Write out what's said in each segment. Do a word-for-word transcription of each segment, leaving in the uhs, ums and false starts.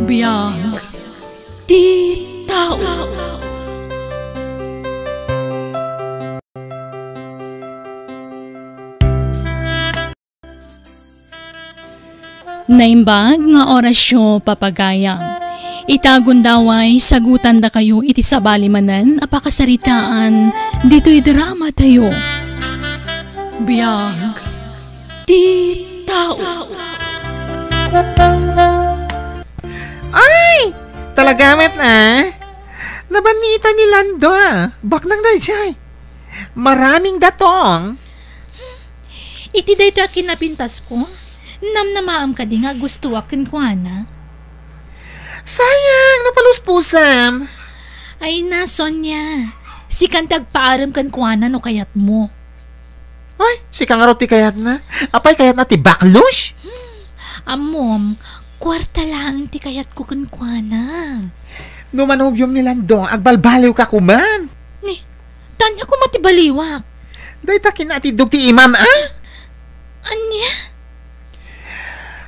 Biag ti tao. Naimbag nga orasyo, papagayam. Ita gundaway, sagutandakayo iti sabali manen a pakasaritaan ditoy drama tayo. Biag ti tao. Ay! Talaga met, ah? Nabannitan ni Lando, ah. Baknang dayjay. Maraming datong. Iti daytoy a kinapintasko, namnamaam kadi nga agustoak kenkuana? Sayang, napaluspusam. Ay na, Sonia. Sikan ti agpaarem kenkuana no kayatmo. Ay, sika ngarud ti kayatna? Apay, kayatna ti baklos? Hmm, ammom, kuarta laeng ti kayatko kenkuana. No manobiom ni Lando, agbalbaliwka koman. Ni, ania koma ti baliwak? Dayta kinatiddog ti imam, ah? Ania?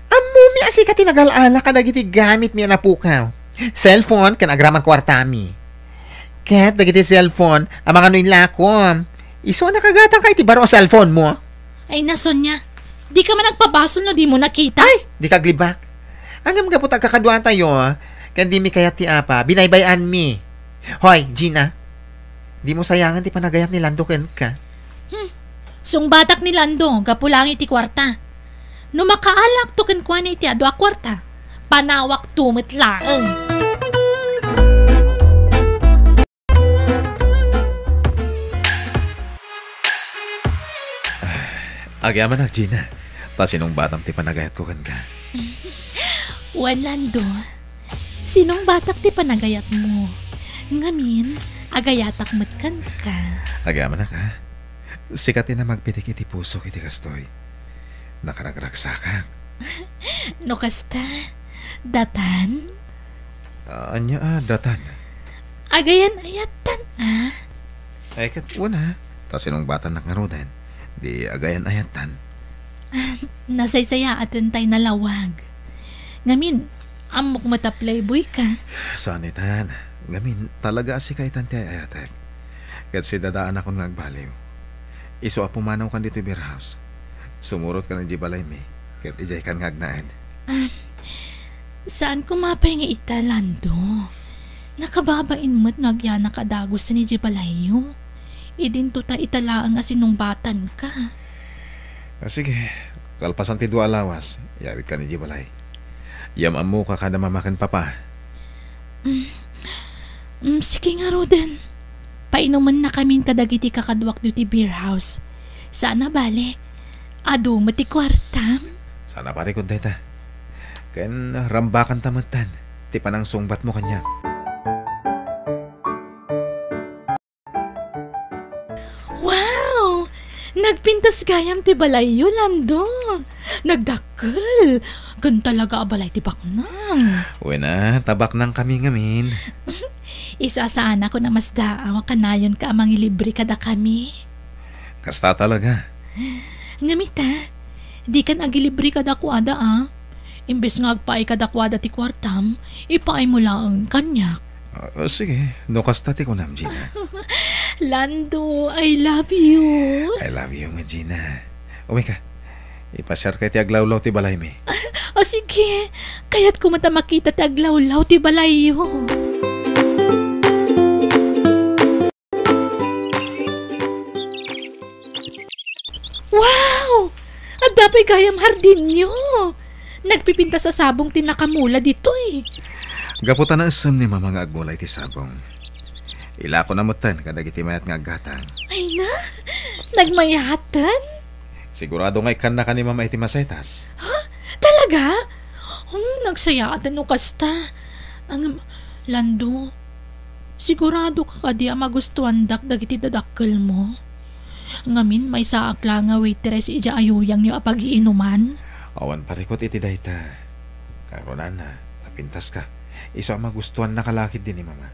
Ammomi a sika ti nagal-ala kadagiti gamitmi a napukaw. Cellphone ken agraman kuartami. Ket dagiti cellphone, amangan no inlakom. Isu a nakagatangka iti baro a cellphone mo. Ay na, Sonia, dika man agpabasol no dimo nakita. Ay, dika aglibak. Ngem gapu ta agkakaduatayo, ken dimi kayat ti apa, binaybay-anmi. Hoy, Gina, dimo sayangen ti panagayat ni Lando kenka. Hmm. Sungbatak ni Lando, gapu laeng iti kuarta. No makaalakto kenkuana iti adu a kuarta, panawakto met laeng. Agyamanak, Gina. Ta sinungbatam ti panagayatko kenka. Wen, Lando. Sinungbatak ti panagayatmo. Ngamin, agayatak met kenka. Agyamanak, ha? Sika ti namagpitik iti pusok iti kastoy. Nakaragragsakak. No kasta, datan? Ah, ania a datan? Agayan-ayattan, ah. Ay, ket wen, ah. Ta sinungbatannak ngaruden, di agayan-ayattan. Nasaysayaatentay nalawag. Ngamin, ammok met a playboy ka. Saan itan. Ngamin, talaga a sika itan ti ay-ayatek. Ket sidadaanakon nga agbaliw. Isu a pumanawkan ditoy beer house. Sumurotka idiay balaymi, ket idiaykan nga agnaed. Ah, saan koma pay nga ita, Lando. Nakababain met no agyanak a dagusen idiay balayyo. Idinto ta ita laeng a sinungbatanka. Ah, sige, kalpasan ti dua a lawas, yawidkan idiay balay. Yam-ammoka kada mama ken papa. Mm. Mm, sige ngaruden. Painumennakamin kadagiti kakaduak ditoy beer house. Saan a bale, adu met ti kuartam. Saan a parikut dayta. Ken rambakanta metten ti panangsungbatmo kaniak. Wow! Nagpintas gayam ti balayyo, Lando. Nagdakkel. Ken talaga a balay ti baknang. Wen a, ta baknangkami ngamin. Isu a saanakon a masdaaw a kanayonka a mangilibre kadakami. Kasta talaga. Ngem ita, dikan agilibre kadakuada, a. Imbes nga agpaay kadakuada ti kuartam, ipaaymo laeng kaniak. Ah, sige, no kasta ti kunam, Gina. Lando, I love you. I love you met, Gina. Umika, ipasiarka iti aglawlaw ti balaymi. O sige, kayatko met a makita ti aglawlaw ti balayyo. Wow! Adda pay gayam hardinyo. Nagpipintas a sabong ti nakamula ditoy. Gapu ta naisem ni Mama nga agmula iti sabong, ilakona metten kadagiti mayat nga aggatang. Ay na? Nagmayaten? Sigurado nga ikkannaka ni Mama iti masetas. Ha? Talaga? Hmm, nagsayaaten no kasta. Ang, Lando, siguradoka kadi a magustuandak dagiti dadakkelmo? Ngamin, maysaak la nga waitress idiay ayuyangyo a pagiinuman? Awan parikut iti dayta. Kangrunaan, napintaska. Isu a magustuannaka la ketdi ni Mama.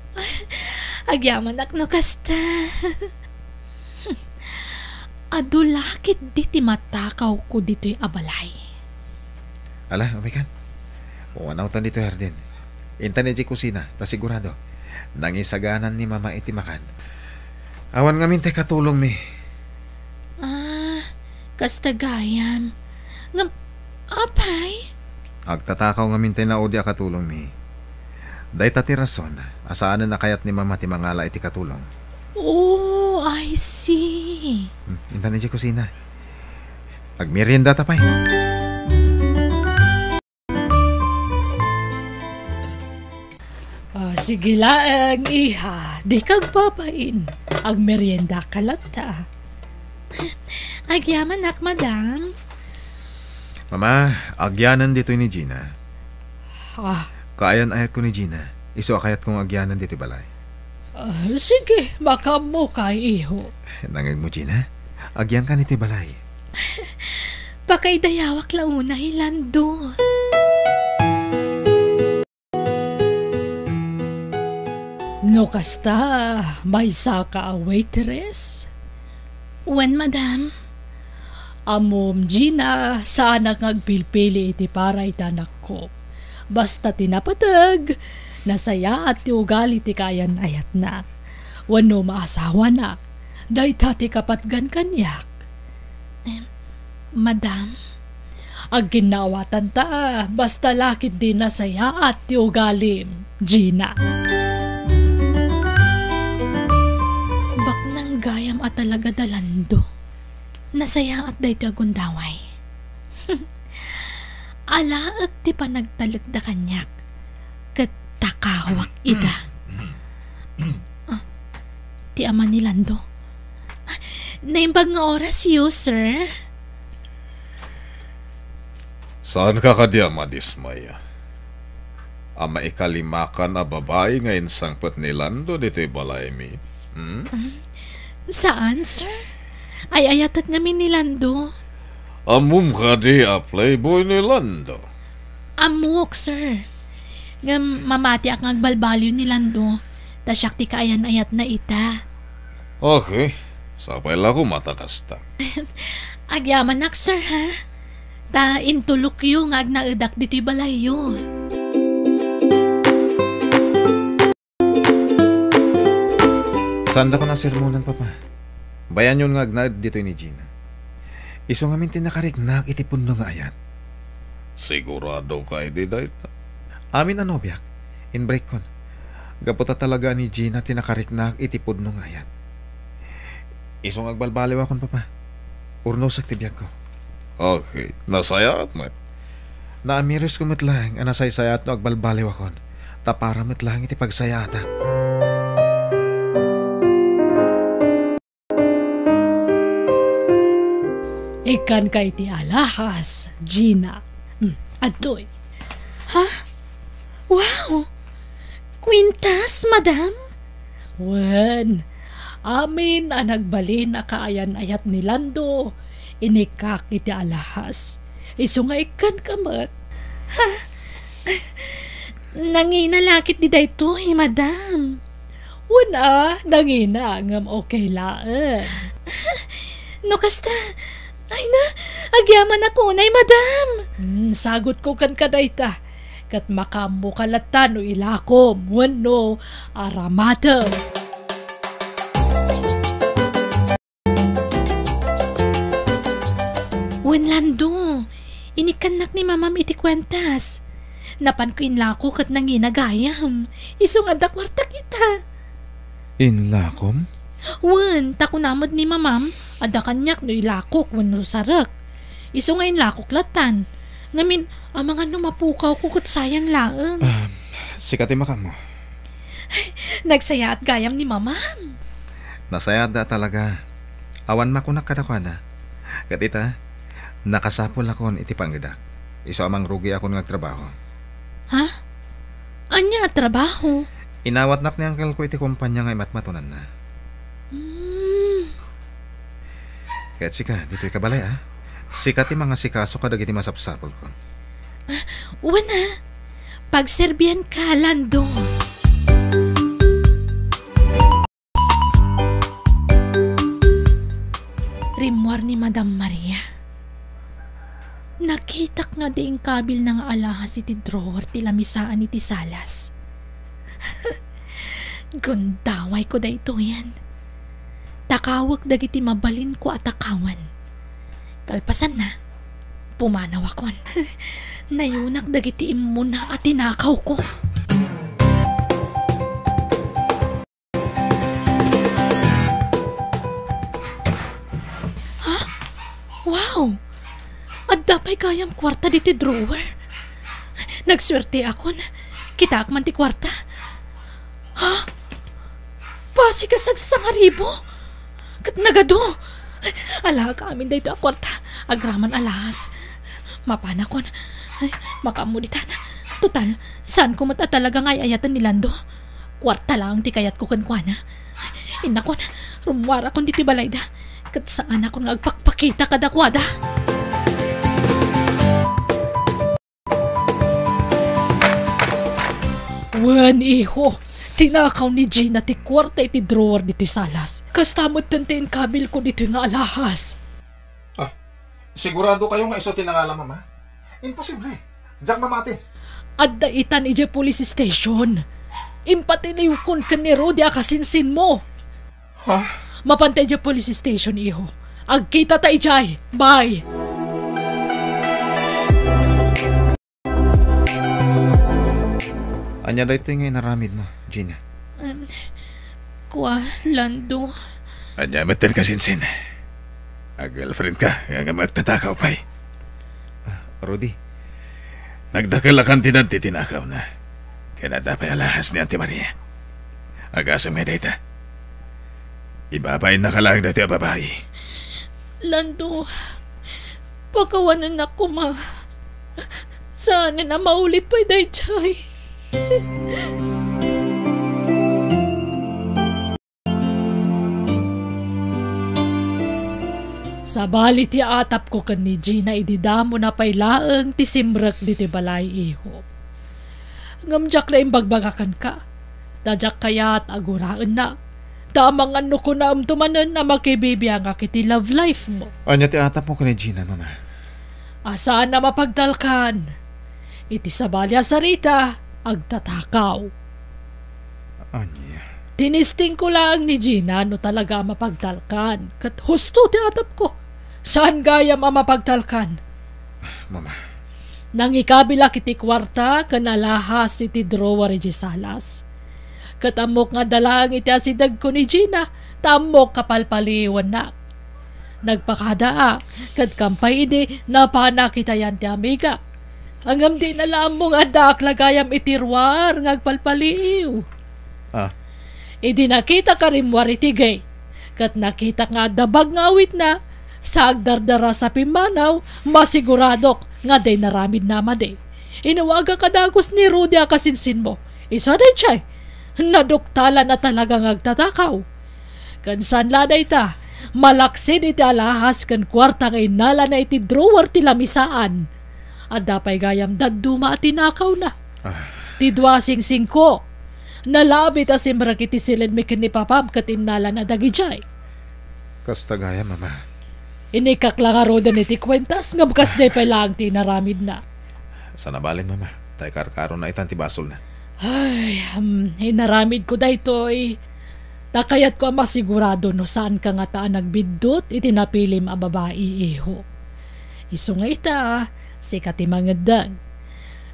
Agyamanak no kasta. Adu la ketdi ti matakawko ditoy a balay. Ala, umikan. Umanawtan ditoy hardin. Intan idiay kusina, ta sigurado, nangisaganan ni Mama iti makan. Awan ngamin ti katulongmi. Ah, kasta gayam. Ngem, apay? Agtatakaw ngamin ti naudi a katulongmi. Dayta ti rason a saanen a kayat ni Mama ti mangala iti katulong. Oh, I see. Hmm, intan idiay kusina. Agmeriendata pay. Ah, sige laeng, iha. Dika agbabain. Agmeriendaka latta. Agyamanak, madam. Mama, agyanan ditoy ni Gina. Ah. Kaayan-ayatko ni Gina. Isu a kayatko nga agyanan ditoy balay. Ah, sige, makaammoka, iho. Nangegmo, Gina? Agyanka ditoy balay. Pakaidayawak la unay, Lando. No kasta, maysaka a waitress? Wen, madam. Ammom, Gina, saanak nga agpilpili iti para iti anakko. Basta ti napateg, nasayaat ti ugali ti kaayan-ayatna. Wenno maasawana, dayta ti kapatgan kaniak. Em, madam? Agginnaawatanta, basta la ketdi nasayaat ti ugalim, Gina. Baknang gayam a talaga da, Lando. Nasayaat daytoy a gundaway. Alaek ti panagtalekda kaniak, ket takawak ida. Ah, ti ama ni Lando. Ah, naimbag nga orasyo, sir. Saanka kadi a madismaya a maikalimakan a babai nga insangpet ni Lando ditoy balaymi? Hmm? Ah, saan, sir? Ay-ayatek ngamin ni Lando. Ammom kadi a playboy ni Lando? Ammok, sir. Ngem mamatiak nga agbalbaliw ni Lando, ta siak ti kaayan-ayatna ita. Okay. Sapay la koma ta kasta. Agyamanak, sir, ha? Ta intulokyo nga agnaedak ditoy balayyo. Saandakon a sermonan, Papa. Bayanyon nga agnaed ditoy ni Gina. Isu ngamin ti nakariknak iti pudno nga ayat. Siguradoka idi dayta? Amin a nobiak, inbreakkon. Gapu ta talaga ni Gina ti nakariknak iti pudno nga ayat. Isu nga agbalbaliwakon, Papa. Urnosek ti biagko. Okay, nasayaat met. Naamiresko met laeng a nasaysayat no agbalbaliwakon, ta para met laeng iti pagsayaatak. Ikkanka iti alahas, Gina. Hmm, adtoy. Ha? Wow! Kwintas, madam? Wen, amin a nagbalin a kaayan-ayat ni Lando, inikkak iti alahas. Isu nga ikkanka met. Ha? Nangina la ketdi daytoy, madam. Wen a, nangina, ngem okay laeng. No kasta, ay na, agyamanak unay, madam. Hmm, sagutko kenka dayta. Ket makaammoka latta no ilakom wenno aramatem. Wen, Lando, inikkannak ni Mamam iti kuentas. Napanko inlako ket nangina gayam. Isu nga adda kuartak ita. Inlakom? Wen, ta kuna met ni Mamam, adda kaniak no ilakok wenno sarek. Isu nga inlakok lattan. Ngamin, amangan no mapukawko ket sayang laeng. Ah, sika ti makaammo. Nagsayaat gayam ni Mamam. Nasayaatda talaga. Awan makunak kadakuada. Ket ita, nakasapulakon iti pangedak. Isu a mangrugiakon nga agtrabaho. Ha? Ania a trabaho? Inawatnak ni angkelko iti kompania nga imatmatonanna. Hmm. Ket sika, ditoy ka balay, a? Sika ti mangasikaso kadagiti masapsapulko. Ah, wen a. Pagserbianka, Lando. Rimmuar ni Madam Maria. Nakitak nga di inkabilna nga alahas iti drawer ti lamisaan iti salas. Gundawayko daytoyen. Takawek dagiti mabalinko a takawan. Kalpasanna, pumanawakon. Nayunak dagiti immuna a tinakawko. Ha? Wow! Adda pay gayam kuarta ditoy drawer. Nagsuerteakon. Kitaak man ti kuarta. Ha? Basig a sagsasangaribo? Ket nagadu. Alaak amin daytoy a kuarta. Agraman alahas. Mapanakon. Ay, makaammo ditan. Total, saanko met a talaga nga ay-ayaten ni Lando. Kuarta laeng ti kayatko kenkuana. Innakon, rummuarakon ditoy balayda. Ket saanakon nga agpakpakita kadakuada. Wen, iho, tinakaw ni Gina ti kuarta iti drawer ditoy salas. Kasta metten ti inkabilko ditoy nga alahas. Ah, sigurado kayo nga isu ti nangala, Mama? Imposible. Diak mamati. Adda itan idiay police station. Impatiliwkon ken ni Rudy a kasinsinmo. Ha? Mapanta idiay police station, iho. Agkitata idiay. Bye! Ania daytoy nga inaramidmo, Gina? Em, kua, Lando. Ania met ti kasinsin? Ag-girlfriend ka, nga, nga agtatakaw pay. Ah, Rudy, nagdakelakan ti nagtitinakawna. Ken adda pay alahas ni Auntie Maria. Agasem nga dayta. Ibabain na ka laeng daytoy a babai. Lando, pakawanennak koma. Saanen a maulit pay daytoy. Sabali ti atapko ken ni Gina idi damo na pay laeng ti simrek ditoy balay, iho. Ngem diak la imbagbaga kenka. Ta diak kayat a guraennak. Ta amangan no kunaemto manen a makibibiangak iti love life mo. Ania ti atapmo ken ni Gina, Mama? A saan a mapagtalkan. Iti sabali a sarita, agtatakaw. Ania? Tinistingko laeng ni Gina no talaga a mapagtalkan. Ket husto ti atapko. Saan gayam a mapagtalkan. Mama. Nangikabilak iti kuarta ken alahas iti drawer idiay salas. Ket ammok nga adda laeng iti asidegko ni Gina, ta ammok a palpaliiwennak. Nagpakadaak, ket kampay idi napanak iti ayan ti amiga. Ngem dina la ammo nga addaak la gayam iti ruar nga agpalpaliiw. Ah. Idi nakitak a rimmuar iti gate, ket nakitak nga adda bag nga awitna, sa agdardaras a pimmanaw, masiguradok nga adda inaramidna a madi. Inawagak a dagus ni Rudy a kasinsinmo. Isu a daydiay, naduktalan a talaga nga agtatakaw. Ken saan la dayta, malaksid iti alahas ken kuarta nga innalana iti drawer ti lamisaan. Adda pay gayam dadduma a tinakawna. Ah. Ti dua a singsingko. Nalabit a simrek iti siled mi ken ni Papam ket innalana dagidiay. Kasta gayam, Mama. Inikak la ngaruden iti kuentas, ngem kasdiay pay laeng ti inaramidna. Saan a bale, Mama, ta ikarkarona itan ti basolna. Ay, um, inaramidko daytoy. Ta kayatko a masigurado no saanka ngata a nagbiddut iti napilim a babai, iho. Isu nga ita, sika ti mangeddeng.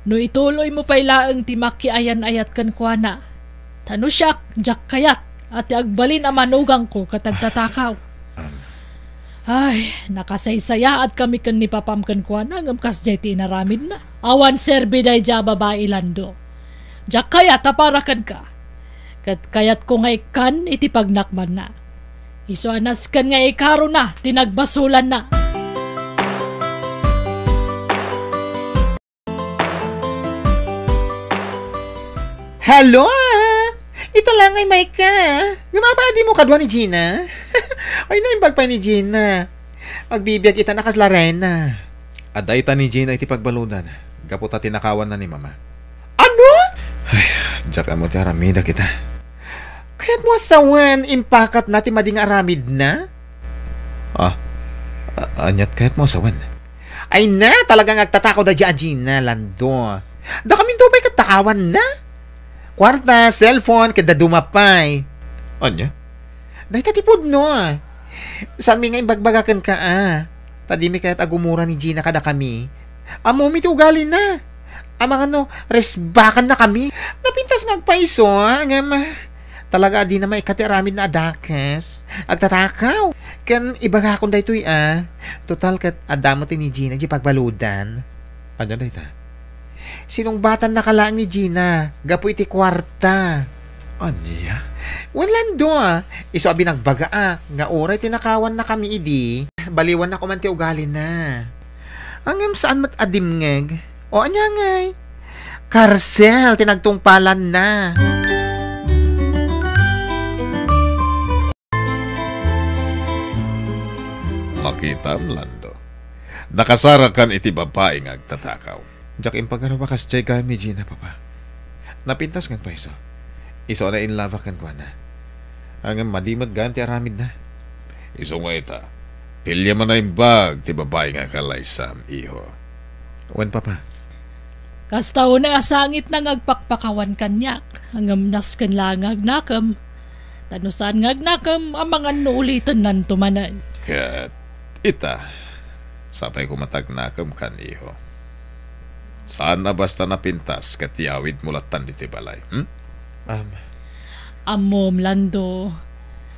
No ituloymo pay laeng ti makiayan-ayat kenkuana. Ta no siak, diak kayat a ti agbalin a manugangko ket agtatakaw. Ay, nakasaysayaatkami ken ni Papam kenkuana ngem kasdiay ti inaramidna. Awan serbi daydiay a babai, Lando. Diak kayat a para kenka. Ket kayatko nga ikkan iti pagnakmanna. Isu a nasken nga ikarona ti nagbasolanna. Hello, ah! Ita la ngay, Micah. Ngem apay a dimo kadua ni Gina? Ay, naimbag pay ni Gina. Agbibiag ita a kasla reyna. Adda ita ni Gina iti pagbaludan, gapu ta tinakawanna ni Mama. Ano? Ay, diak ammo ti aramida kita. Kayatmo a sawen, impakatna ti madi nga aramidna? Ah, a-, aniat kayatmo a sawen? Ay na, talaga nga agtatakaw daydiay a Gina, Lando. Dakaminto pay ket takawanna? Kuarta, cellphone, ket dadduma pay. Ania? Dayta ti pudno. Saanmi nga imbagbaga kenka, a. Ta dimi kayat a gumura ni Gina kadakami. Ammomi ti ugalina. Amangan no, resbakannakami. Napintas nga agpayso, ngem, talaga a dina maikkat ti aramidna a dakes. Agtatakaw. Ken ibagakon daytoy, a. Total ket adda met ni Gina diay pagbaludan. Ania dayta? Sinungbatannaka laeng ni Gina gapu iti kuarta. Ania? Wen, Lando, a. Isu a binagbagaak nga uray tinakawannakami idi, baliwanna koman ti ugalina. Ngem saan met a dimngeg? O ania ngay? Karsel ti nagtungpalanna. Makitam, Lando. Nakasarakan iti babai nga agtatakaw. Diak impagarup a kasdiay gayam ni Gina, Papa. Napintas nga agpayso. Isu a nainlabak kenkuana. Ngem madi met gayam ti aramidna. Isu nga ita, piliem a naimbag ti babai nga kalaysam, iho. Wen, Papa. Kasta unay a sangitna nga agpakpakawan kaniak, ngem nasken laeng nga agnakem. Ta no saan nga agnakem, amangan no ulitennanto manen. Ket ita, sapay koma ta agnakem kan, iho. Saan a basta napintas ket yawidmo lattan ditoy balay, hmm? Am. Ammom, Lando,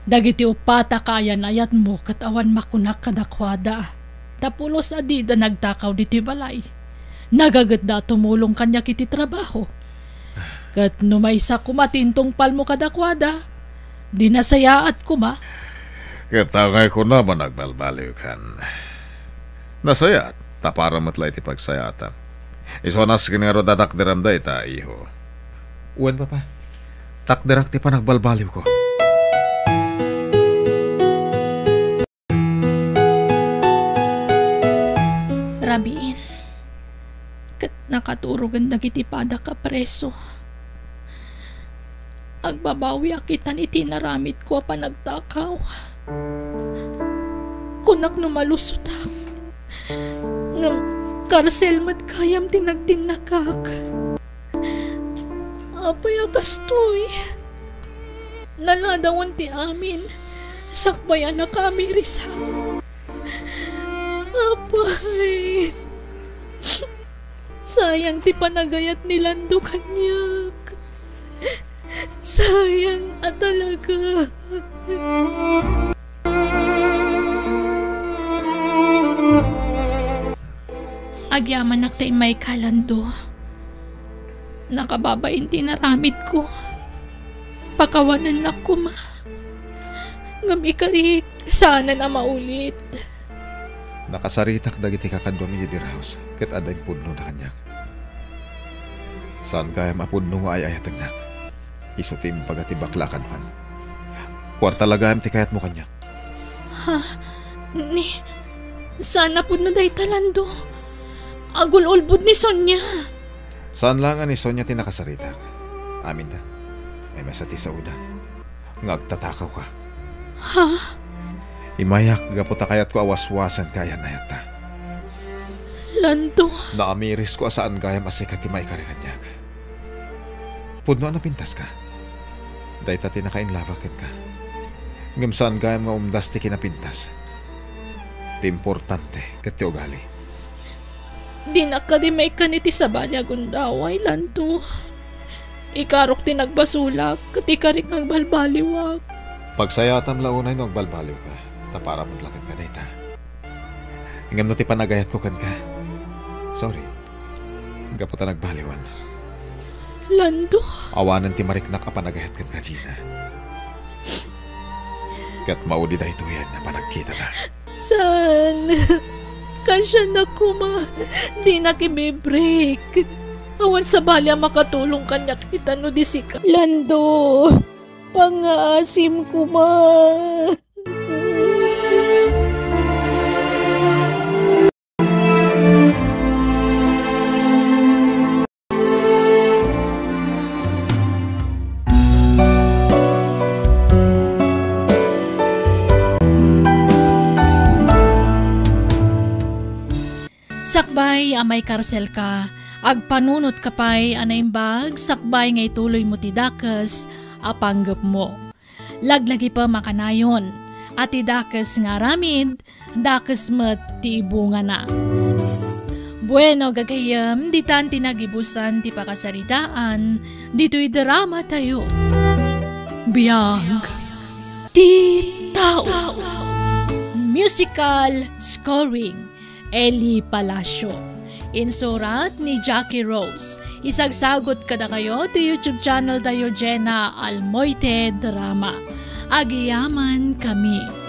dagiti uppat a kaayan-ayatmo ket awan makunak kadakuada, ta pulos a dida nagtakaw ditoy balay. Nagagetda a tumulong kaniak iti trabaho. Ket no maysa koma ti intungpalmo kadakuada, di nasayaat koma. Ket angay ko naman agbalbaliw kan. Nasayaat, ta para met la iti pagsayaatam. Isu a nasken ngarud a takderem dayta, iho. Wen, Papa. Takderak ti panagbalbaliwko. Rabiin, ket nakaturogen dagiti padak a preso. Agbabawiak itan iti inaramidko a panagtakaw. Kunak no malusotak, ngem karsel met gayam ti nagtinnakak. Apay a kastoy? Naladawan ti amin, sakbay a nakaamirisak. Apay, sayang ti panagayat ni Lando kaniak. Sayang a talaga. Agyamanak ta immayka, Lando. Nakababain ti inaramidko. Pakawanennak koma. Ngem ikarik, saanen a maulit. Nakasaritak dagiti kakaduam idiay beer house, ket adda impudnona kaniak. Saan gayam a pudno nga ay-ayatennak. Isu ti imbaga ti bakla a kaduam. Kuarta la gayam ti kayatmo kaniak. Ha? Ni, saan a pudno dayta, Lando? Agul-ulbod ni Sonia. Saan laeng a ni Sonia ti nakasaritak. Aminda. Maymaysa ti saoda nga agtatakawka. Ha? Imayak gapu ta kayatko a waswasen ti ayan-ayatta. Lando. Naamirisko a saan gayam a sika ti maikari kaniak. Pudno a napintaska. Dayta ti nakainlabak kenka. Ngem saan gayam nga umdas ti kinapintas. Ti importante ket ti ugali. Dinak kadi maikkan iti sabali a gundaway, Lando. Ikarok ti nagbasolak, ket ikarik nga agbalbaliwak. Pagsayaatam la unay no agbalbaliwka, ta para met la kenka dayta. Ngem no ti panagayatko kenka, sorry. Gapu ta nagbaliwan. Lando. Awanen ti mariknak a panagayat kenka, Gina. Ket maudi daytoyen a panagkitana. Saan? Kasianak koma. Dinak ibibreak. Awan sabali a makatulong kaniak ita no di sika. Lando, pangngaasim koma. Sakbay a maikarselka, agpanunot ka pay a naimbag sakbay nga ituloymo ti dakes a panggepmo. Laglagipem a kanayon a ti dakes nga aramid, dakes met ti ibungana. Bueno, gagayyem, ditan ti nagibusan ti pakasaritaan ditoy drama tayo. Biag ti tao. Musical scoring, Eli Palacio. Insurat ni Jackie Rose. Isagsagot kadakayo ti YouTube channel tayo, Jenna Almoite Drama. Agiyaman kami.